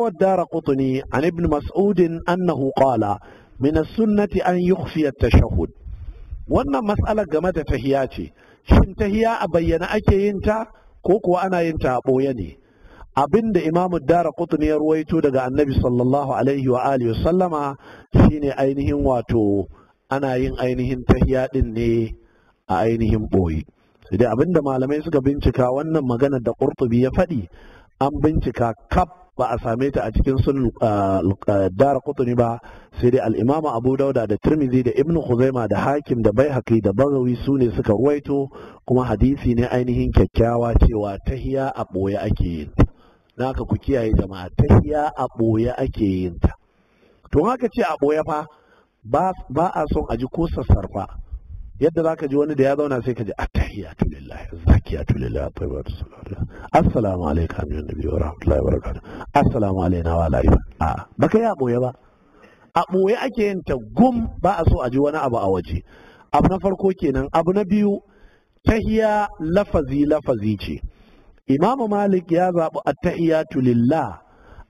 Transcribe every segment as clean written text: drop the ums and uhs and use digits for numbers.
الدارقطني عن ابن مسعود أنه قال من السنة أن يخفي التشهد. Wannan mas'alar game da tahiya ce. Shin tahiya a bayyana ake yin ta ko kuwa ana yin ta a ɓoye ne? Abinda Imamu Daraqutni ya ruwaito daga Annabi sallallahu alaihi wa alihi sallama shine ainihin wato ana yin ainihin tahiya din ne a ainihin ɓoye. Sai dai abinda malamai suka bincika, wannan maganar da Qurtubi ya faɗi an bincika kaf ba a same ta a cikin Sunan Daraqutni ba, sai dai al-Imam Abu Dauda da Tirmidhi da Ibn Khuzaima da Hakim da Baihaqi da Bagawi su ne suka ruwaito, kuma hadisi ne ainihin kyakkyawa cewa tahiya a ɓoye ake yin ta. Naka ku kiyaye jama'a, tahiya a ɓoye ake yin ta. To haka ce a ɓoye fa ba a son a ji ko sassarfa. Yadda zaka ji wani da ya zauna sai ka ji attahiyatu lillahi, zakiyatu lillahi, tayyibatu salatu, assalamu alaikum ya nabi wa rahmatullahi wa barakatuh, assalamu alaina wa ala a baka ya boye ba. A boye ake yin ta gum, ba a so a ji wani abu a waje. Abu na farko kenan. Abu na biyu, tahiya lafazi lafazi ce. Imamu Malik ya zaɓi attahiyatu lillah,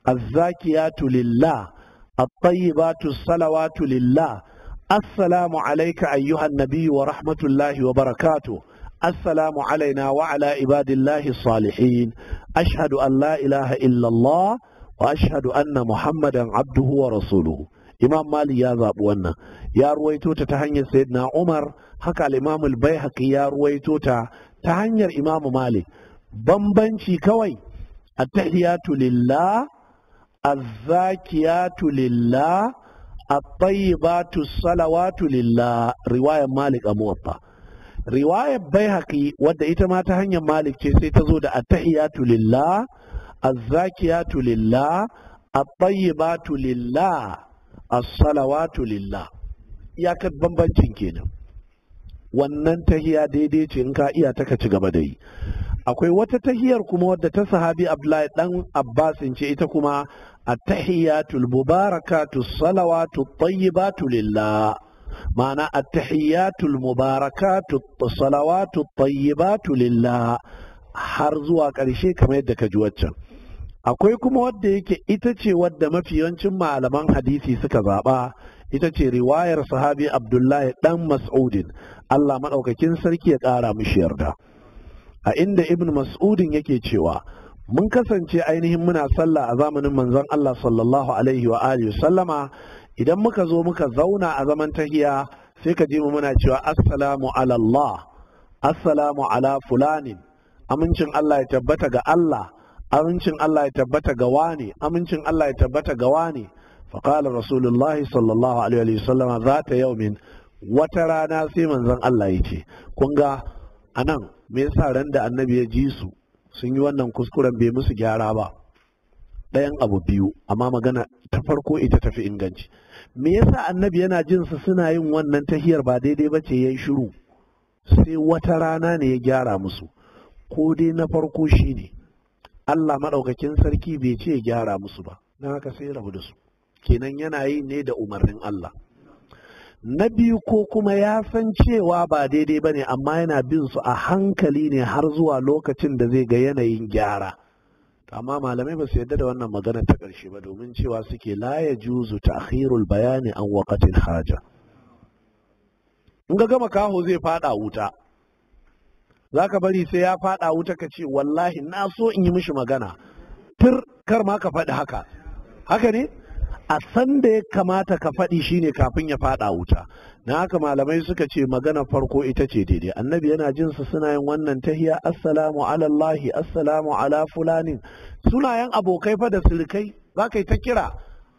azzakiyatu lillah, at-tayyibatu salawatu lillah, assalamu alaika ayyuhan nabiyyu wa rahmatullahi wa barakatuh, assalamu alaina wa ala ibadillahi salihin, ashhadu an la ilaha illallah wa ashhadu anna Muhammadan abduhu wa rasuluhu. Imam Malik ya zaɓi wannan, ya ruwaito ta ta hanyar Sayyidina Umar. Haka al-Imam al-Baihaqi ya ruwaito ta ta hanyar Imam Malik. Bambanci kawai attahiyatu lillah, azzakiyatu lillah, at-tayyibatu salawatu lillah, riwayar Malik a Muwatta. Riwayar Baihaqi wadda ita ma ta hanyar Malik ce, sai ta zo da attahiyatu lillah, azzakiyatu lillah, at-tayyibatu lillah, as-salawatu lillah. Iyakar bambancin kenan. Wannan tahiya daidai ce, in ka iya ta ka ci gaba da yi. Akwai wata tahiyar kuma wadda ta sahabi Abdullahi dan Abbasin ce, ita kuma at-tahiyatul mubarakatu salawatu tayyibatu lillah, ma'ana at-tahiyatul mubarakatu salawatu tayyibatu lillah har zuwa ƙarshe kamar yadda ka ji waccan. Akwai kuma wadda yake ita ce wadda mafi yawancin malaman hadisi suka zaɓa, ita ce riwayar sahabi Abdullahi dan Mas'udin, Allah maɗaukakin sarki ya ƙara mishi yarda, a inda Ibn Mas'udin yake cewa mun kasance ainihin muna sallah a zamanin manzon Allah sallallahu alaihi wa alihi sallama, idan muka zo muka zauna a zaman tahiya sai ka ji mu muna cewa assalamu ala Allah, assalamu ala fulanin, amincin Allah ya tabbata ga Allah, amincin Allah ya tabbata ga wani, amincin Allah ya tabbata ga wani. Faqala Rasulullahi sallallahu alaihi wa sallama zata yaumin, wata rana sai manzon Allah yace, kun ga anan me yasa ran da Annabi ya ji su sun yi wannan kuskuren bai musu gyara ba? Ɗayan abu biyu, amma magana ta farko ita tafi inganci. Me yasa Annabi yana jin su suna yin wannan tahiyar ba daidai ba ce yayi shiru, sai wata rana ne ya gyara musu? Ko dai na farko shine Allah maɗaukakin sarki bai ce ya gyara musu ba, don haka sai rabu da su, kenan yana yi ne da umarnin Allah. Na biyu, ko kuma ya san cewa ba daidai ba ne, amma yana bin su a hankali ne har zuwa lokacin da zai ga yanayin gyara. Amma malamai ba su yarda da wannan magana ta ƙarshe ba, domin cewa suke la ya juzu ta'khirul bayani an waqatil haja. In ga gama kaho zai fada wuta, zaka bari sai ya fada wuta ka ce wallahi na so in yi mishi magana? Tir, kar ma ka faɗi haka. Haka ne, a san da ya kamata ka faɗi shine kafin ya faɗa wuta. Na haka malamai suka ce magana farko ita ce daidai. Annabi yana jin su suna yin wannan tahiya, assalamu ala Allahi, assalamu ala fulanin, sunayen abokai fa da sirikai za ka yi ta kira,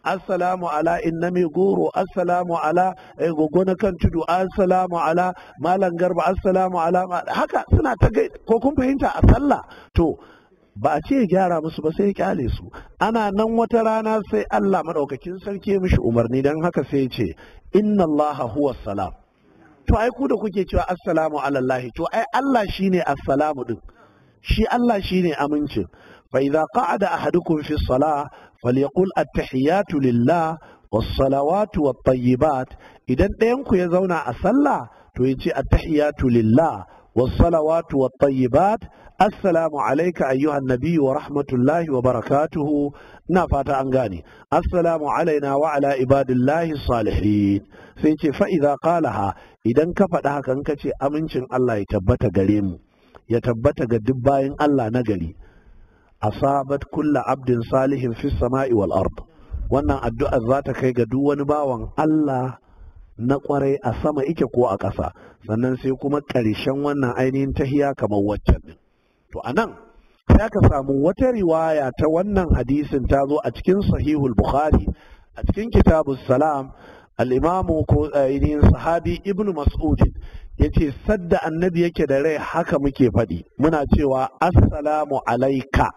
assalamu ala inna mai goro, assalamu ala gogo na kan tudu, assalamu ala Malam Garba, assalamu ala, haka suna ta gai. Ko kun fahimta? A sallah. To ba a ce ya gyara musu ba, sai ya kyale su. Ana nan wata rana sai Allah madaukakin sarki ya mishi umarni, don haka sai ya ce inna Allaha huwa salam. To ai ku da kuke cewa assalamu ala Allah, to ai Allah shine assalamu din, shi Allah shine amincin. Fa idza qa'ada ahadukum fi salah falyaqul at-tahiyatu lillah was-salawatu wat-tayyibat. Idan ɗayan ku ya zauna a sallah to ya ce attahiyatu lillah. Was-salawatu wat-tayyibat, assalamu alayka ayyuhan nabiyyu wa rahmatullahi wa barakatuhu. Ina fata an gane. Assalamu alaina wa ala ibadillahi salihin. Sai ce fa idza qalaha, idan ka faɗi haka, in ka ce amincin Allah ya tabbata gare mu, ya tabbata ga duk bayin Allah na gari, asabat kulla abdin salihin fi sama'i wal ard. Wannan addu'ar za ta kai ga duk wani bawan Allah na kwarai a sama ike ko a ƙasa. Sannan sai kuma ƙarshen wannan ainihin tahiya kamar waccan din. To anan sai aka samu wata riwaya ta wannan hadisin ta zo a cikin Sahihul Bukhari, a cikin Kitabus Salam. Al-imamu ko ainihin sahabi Ibnu Mas'ud yace sadda annabi yake da rai haka muke faɗi, muna cewa assalamu alaika.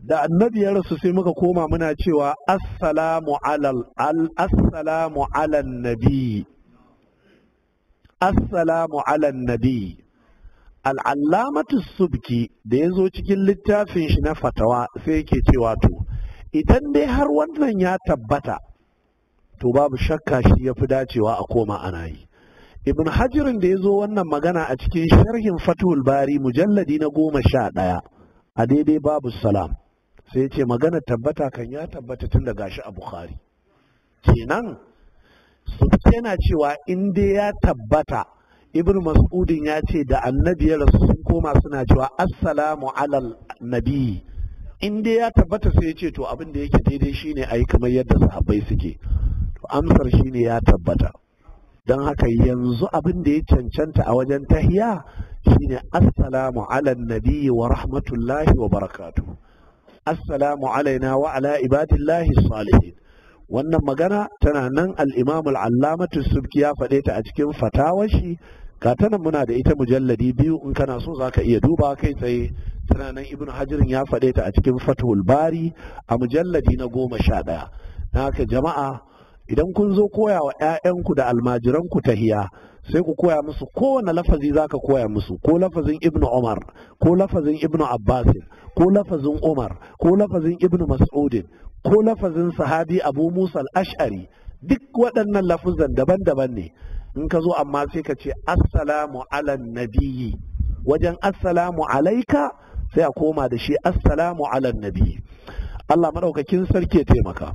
Da annabi ya rasu sai muka koma muna cewa assalamu alal al assalamu ala nabi, assalamu ala nabi. Al'allamatu Subki da ya zo cikin littafin shi na fatawa sai yake cewa to idan dai har wannan ya tabbata, to babu shakka shi ya fi dacewa a koma ana yi. Ibn Hajirin da ya zo wannan magana a cikin sharhin Fathul Bari, mujalladi na 11, a daidai babu salam, sai ce magana tabbata kan ya tabbata tun da gashi a Bukhari. Kenan Subki yana cewa in dai ya tabbata Ibn Mas'udin ya ce da annabi ya rasu sun koma suna cewa assalamu alal nabi, in dai ya tabbata, sai ya ce to abin da yake daidai shine ayi kamar yadda sahabbai suke. To amsar shine ya tabbata. Don haka yanzu abin da ya cancanta a wajen tahiya shine assalamu ala nabiyyi wa rahmatullahi wa barakatuh, assalamu alaina wa ala ibadillahi salihin. Wannan magana tana nan, al-imam al-allamatu Subki ya faɗe ta a cikin fatawar shi. Ga ta nan muna da ita mujalladi 2, in kana so zaka iya duba kai tsaye, tana nan. Ibnu Hajirin ya faɗe ta a cikin Fathul Bari a mujalladi na 11. Na haka jama'a, idan kun zo koya wa 'ya'yanku da almajiranku tahiya, sai ku koya musu kowane lafazi zaka koya musu, ko lafazin Ibnu Umar, ko lafazin Ibnu Abbas, ko lafazin Umar, ko lafazin Ibnu Mas'udin, ko lafazin sahabi Abu Musa al-Ash'ari. Duk waɗannan lafuzan daban-daban ne. In ka zo amma sai ka ce assalamu ala nabiyyi. Wajen assalamu alaika sai a koma da shi assalamu ala nabiyyi. Allah madaukakin sarki ya taimaka.